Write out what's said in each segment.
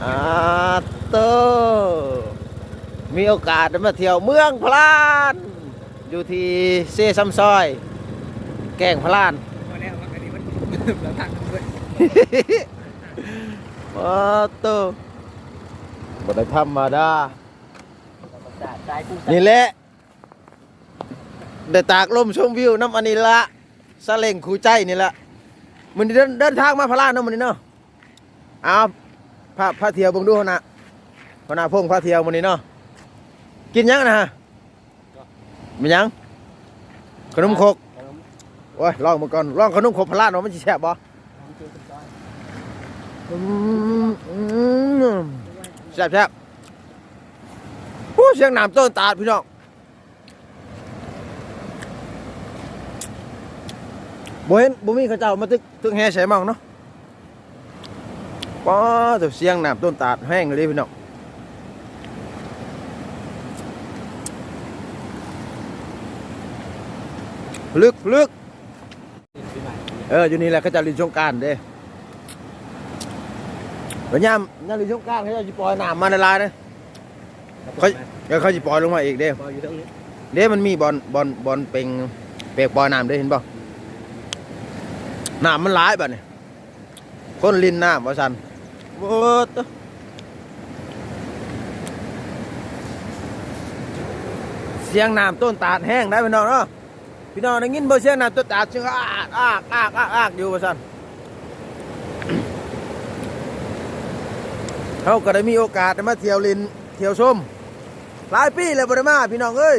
ອາໂຕ ມີໂອກາດໄດ້ມາທ່ຽວເມືອງພະລານ ຢູ່ທີ່ເຊຊຳຊອຍ ແກ້ງພະລານ. ອາໂຕ ບໍ່ໄດ້ທຳມະດາ. ນີ້ແຫຼະ ໄດ້ຕາກລົມຊົມວິວນຳອັນນີ້ລະ ສະເລັງຄູ່ໃຈນີ້ລະ. ມື້ນີ້ເດີນ ເດີນທາງມາພະລານເນາະ ມື້ນີ້ເນາະ. ອ້າວ ພາ ພາທ່ຽວເບິ່ງດູ ຫົວໜ້າ ຫົວໜ້າພົງພາທ່ຽວມື້ນີ້ເນາະ. ກິນຫຍັງນະ? ແມ່ນຫຍັງ? ຂະໜົມຄົກ. ໂອ້ຍ ລອງເບິ່ງກ່ອນ ລອງຂະໜົມຄົກພະລານ ວ່າມັນຊິແຊບບໍ່? ອືມ ອືມ ແຊບໆ. ໂອ້ ສຽງນ້ຳຕົ້ນຕາດພີ່ນ້ອງ. ບໍ່ເຫັນ ບໍ່ມີເຂົາເຈົ້າມາຕຶກ ຕຶກແຫໃສ່ໝ່ອງເນາະ. ປ້າໂທ້ ສຽງນ້ຳຕົ້ນຕາດແຮງເລີຍພີ່ນ້ອງ. ລຶກ ລຶກ. ເອີ ຢູ່ນີ້ແຫຼະ ເຂົາເຈົ້າຫຼິ້ນສົງການເດ້. ແລ້ວຍາມ ຍາມຫຼິ້ນສົງການ ເຂົາເຈົ້າຊິປ່ອຍນ້ຳມາຫຼາຍໆເດ້. ເຂົາ ເອີ ເຂົາຊິປ່ອຍລົງມາອີກເດ້. ເດ້ ມັນມີບ່ອນ ບ່ອນ ບ່ອນເປັງ ເປັງປ່ອຍນ້ຳເດ້ ເຫັນບໍ່? ນ້ຳມັນຫຼາຍບັດນີ້ ຄົນຫຼິ້ນນ້ຳວ່າຊັ້ນ. ໂອ້ໂຕ ສຽງນ້ຳຕົ້ນຕາດແຮງໄດ໋ພີ່ນ້ອງເນາະ. ພີ່ນ້ອງໄດ້ຍິນບໍ່ ສຽງນ້ຳຕົ້ນຕາດ ສຽງອາກ ອາກ ອາກ ອາກ ອາກຢູ່ວ່າຊັ້ນ. ເຮົາກໍໄດ້ມີໂອກາດໄດ້ມາທ່ຽວຫຼິ້ນທ່ຽວຊົມ ຫຼາຍປີແລ້ວບໍ່ໄດ້ມາ ພີ່ນ້ອງເອີຍ.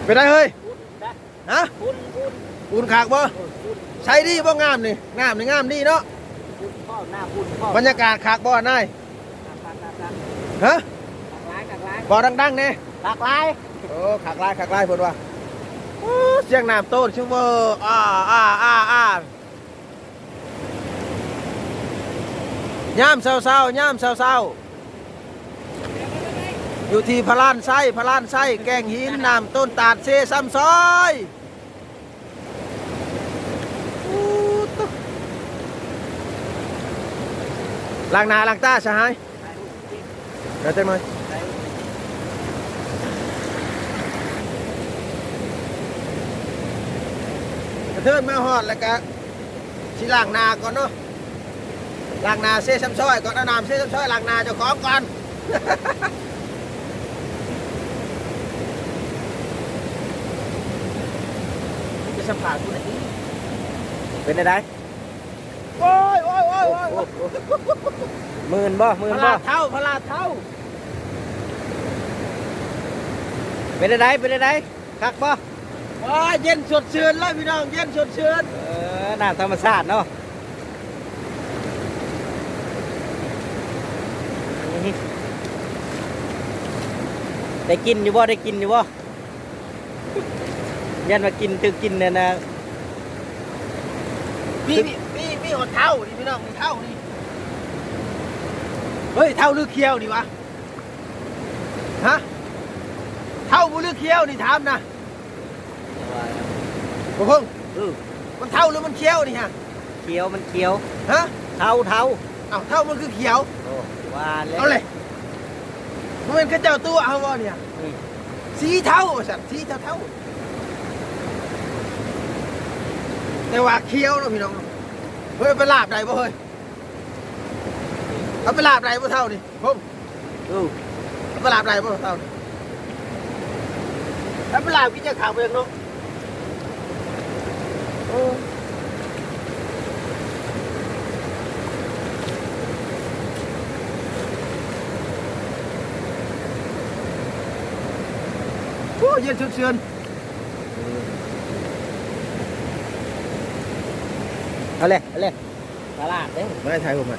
ເປັນໃດເຮີ້ຍ? ຮະ? ອຸ່ນ ອຸ່ນ ອຸ່ນຄັກບໍ່? ເອີ ອຸ່ນ ໃສດີບໍ່? ງາມນີ້ ງາມນີ້ ງາມດີເນາະ. ອຸ່ນພ້ອມ ນ້ຳອຸ່ນພ້ອມ. ບັນຍາກາດຄັກບໍ່ນາຍ? ຄັກ ຄັກ ຄັກ ຄັກ. ຮະ? ຄັກຫຼາຍ ຄັກຫຼາຍ. ເວົ້າດັງໆແດ່. ຄັກຫຼາຍ. ໂອ້ ຄັກຫຼາຍ ຄັກຫຼາຍເພິ່ນວ່າ. ໂອ້ ສຽງນ້ຳໂຕນ ສຽງເວີ ອາ ອາ ອາ ອາ. ຍາມເຊົ້າໆ ຍາມເຊົ້າໆ ຢູ່ທີ່ພະລານໄຊ ພະລານໄຊ ແກ້ງຫີນ ນ້ຳຕົ້ນຕາດ ເຊຊຳຊອຍ. ອູ້ໂຕ ລ້າງໜ້າລ້າງຕາສະຫາຍ. ແລ້ວຈັກໜ້ອຍ ກະເທີນມາຮອດແລ້ວກະຊິລ້າງໜ້າກ່ອນເນາະ. ລ້າງໜ້າເຊຊຳຊອຍກ່ອນ ເອົານ້ຳເຊຊຳຊອຍລ້າງໜ້າເຈົ້າຂອງກ່ອນ. ໄປສຳພາດຜູ້ໃດ ເປັນແນວໃດ? ໂອ້ຍ ໂອ້ຍ ໂອ້ຍ ໂອ້ຍ ໂອ້ຍ ໂອ້ຍ. ມື່ນບໍ່? ມື່ນບໍ່? ພະລາດເທົາ ພະລາດເທົາ. ເປັນແນວໃດ? ເປັນແນວໃດ? ຄັກບໍ່? ໂອ້ຍ ເຢັນສົດຊື່ນເລີຍພີ່ນ້ອງ ເຢັນສົດຊື່ນ. ເອີ ນ້ຳທຳມະຊາດເນາະ. ໄດ້ກິນຢູ່ບໍ່? ໄດ້ກິນຢູ່ບໍ່? ຢ້ານວ່າກິນ ຖືກກິນນັ້ນນະ. ມີ ມີ ມີ ມີຮອດເທົານີ້ພີ່ນ້ອງ ມີເທົານີ້. ເຮີ້ຍ ເທົາຫຼືຂຽວນີ້ຫວາ? ຮະ? ເທົາບໍ່ຫຼືຂຽວນີ້ ຖາມນະ. ບໍ່ເພິ່ງ ເອີ ມັນເທົາຫຼືມັນຂຽວນີ້ຮະ? ຂຽວ ມັນຂຽວ. ຮະ? ເທົາ ເທົາ. ເອົ້າ ເທົາມັນຄືຂຽວ? ໂອ້ ວ່າແລ້ວ ເອົາເລີຍ. ບໍ່ແມ່ນເຂົາເຈົ້າຕົວະເຮົາບໍ່ນີ້? ອືມ ສີເທົາວ່າຊັ້ນ ສີເທົາໆ ແຕ່ວ່າຂຽວເນາະພີ່ນ້ອງ. ເຮີ້ຍ ເອົາໄປລາບໄດ້ບໍ່ເຮີ້ຍ? ເອົາໄປລາບໄດ້ບໍ່ເທົານີ້? ໂອ້ ເອີ ເອົາໄປລາບໄດ້ບໍ່ເທົານີ້? ເອົາໄປລາບກິນຈະຂາວເບິ່ງເນາະ. ໂອ້ ໂອ້ ເຢັນຊື່ນໆ. ເອົາເລີຍ ເອົາເລີຍ. ຕະຫຼາດເດ້ ມາຖ່າຍຮູບມາ.